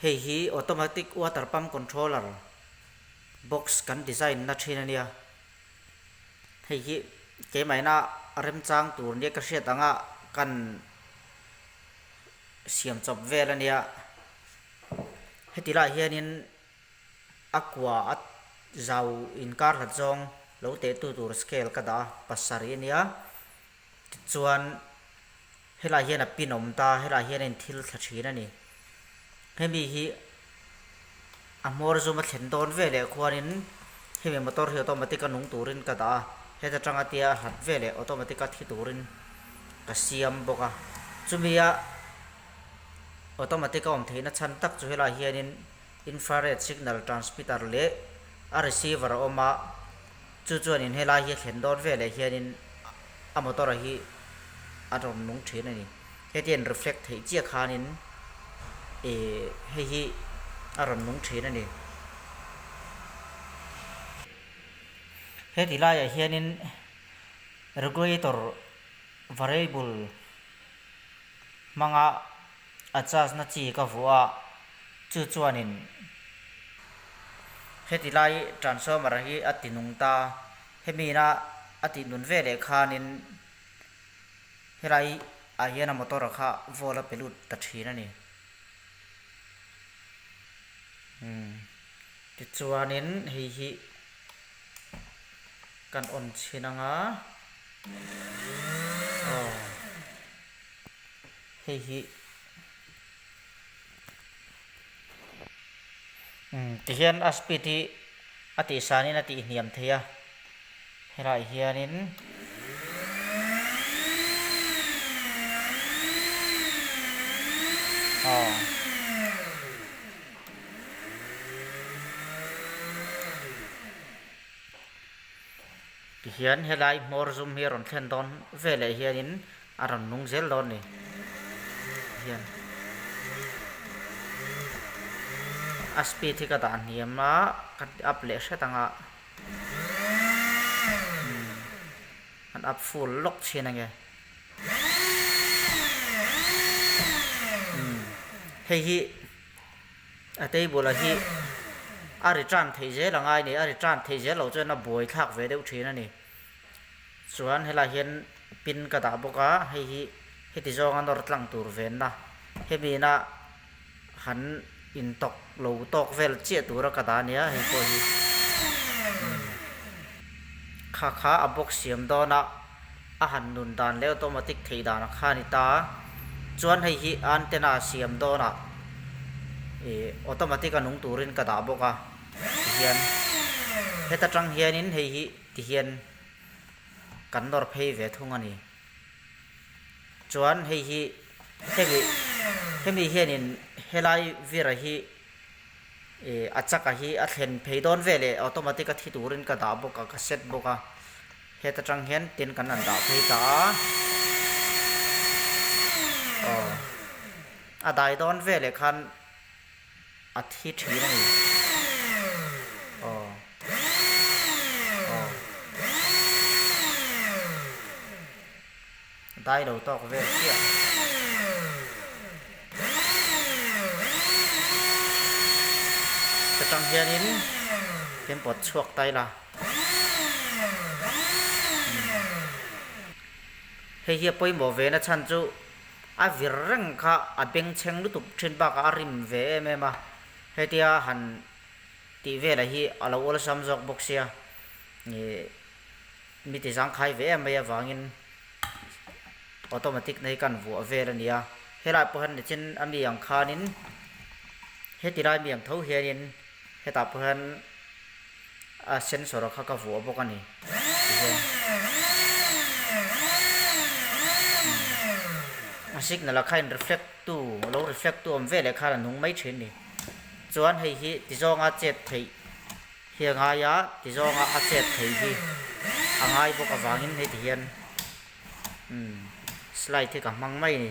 Hei hi automatic water pump controller box kan design na thin a nia. Hei hi keimahina remchang tur nia ka hriat anga kan siam chawp vel a nia. Heti lai hianin a kua a zau inkar hlat zawng lo tehtu tur scale ka dah a, pasarih a nia. Tichuan helai hian a pin awm ta, helai hian a inthil thla thin a ni. Hemi hi a hmawr zum a thlen dawn veleh khuanin hemi motor hi automatic a nung turin ka dah a, heta tanga tia a hlat veleh automatic a thi turin ka siam bawk a. Chumi a automatic a awm theihna chhan tak chu helai hianin infrared signal transmitter leh a receiver a awm a. Chu chuanin helai hi a thlen dawn veleh hianin a motor a hi a rawn nung thin a ni. Hetiang reflect theih chiah khanin ih hei hi a rawn nung thin a ni. Heti laiah hianin regulator variable hmanga a charge na chi ka vuah a, chu chuanin heti lai transformer hi a ti nung ta, hemi ina a tih nun veleh khanin helai ah hian a motor kha volt a pe lut ta thin a ni. Umm tichuanin hei hi kan on chhin anga aw. Hei hi umm tihian a speed hi a tih sanin a tih hniam thei a helaiah hianin aw. Tihian helai hmawr zum hi a rawn thlen dawn veleh hianin a rawn nung zel dawn ni hian a speed hi ka dah hniam a ka up leh hret ang a an up full lawk chhin ange hei hi. A table hi a return theih zel a ngai a ni, a return theih zel loh chuan a buai thlak ve deuh thin a ni. Chuan helaiah hian pin ka dah bawk a, hei hi heti zawnga nawr tlang tur venna hemi ina han intawk lo tawk vel chiah tura ka dah a nia hei pawh hi kha kha a box siam dawn a. A han nun dan leh automatic theih dan a kha a ni ta a, chuan hei hi antenna siam dawnah ih automatic a nung turin ka dah bawk a tihian heta tang hianin hei hi tihian kan nawr phei ve thung a ni. Chuan hei hi hemi hemi hianin helai vira hi ih a chaka hi a thlen phei dawn veleh automatic a thi turin ka dah bawk a ka set bawk a. Heta tang hian tin kan han dah phei ta a, aw a dai dawn veleh khan a thi thin a ni, aw aw dai lo tawk vel chiah. Heta tang hianin tin pawt chhuak ta ila. Hei hi a pawimawh ve na chhan chu a vir reng kha a bengchheng lutuk thin bakah a rim ve em em a, hetia han tih velah hi a lo awlsam zawk bawk sia ih mi ti zangkhai ve em mai avangin automatic na hi kan vuah vel a ni a, helai pawh hian nichin a mi ang khanin heti lai mi ang tho hianin hetah pawh hian. A sensor kha ka vuah bawk a ni tihian a signal ah khan reflect tu lo reflect tu awm veleh khan a nung mai thin a ni chuan hei hi ti zawnga chet theih hi a ngai a ti zawnga a chet theih hi a ngai bawk avangin hei ti hian umm slide hi ka hmang mai a ni.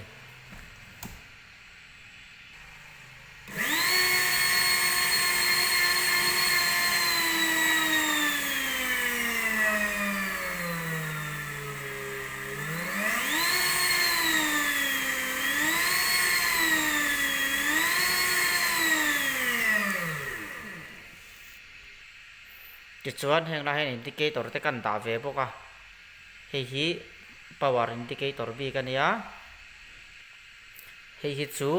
Tichuan heng lai hian indicator te kan dah ve bawk a, hei hi power indicator bik a nia, hei hi chu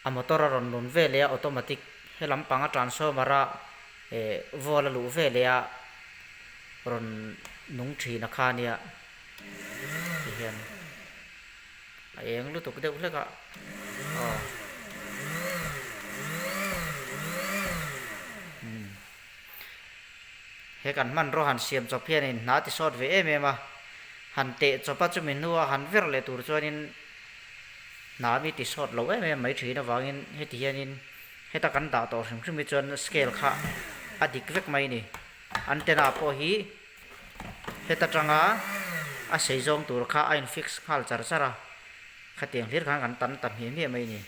a motor a rawn nun ve leh a automatic he lampang a transformer a eh volt a luh ve leh a rawn nung thin a kha nia tihian. A eng lutuk deuh hlek a aw umm he kan hmanraw han siam chawp hianin hna ti sawt ve em em a han teh chawp a chumi hnua han ver leh tur chuanin hna mi ti sawt lo em em mai thin avangin heti hianin heta kan dah tawh hrim hrim hi chuan scale kha a dik vek mai a ni antenna pawh hi. Heta tanga a sei zawng tur kha a in fix nghal char char a, khatiang hlir khan kan tam ta hmiah hmiah mai a ni.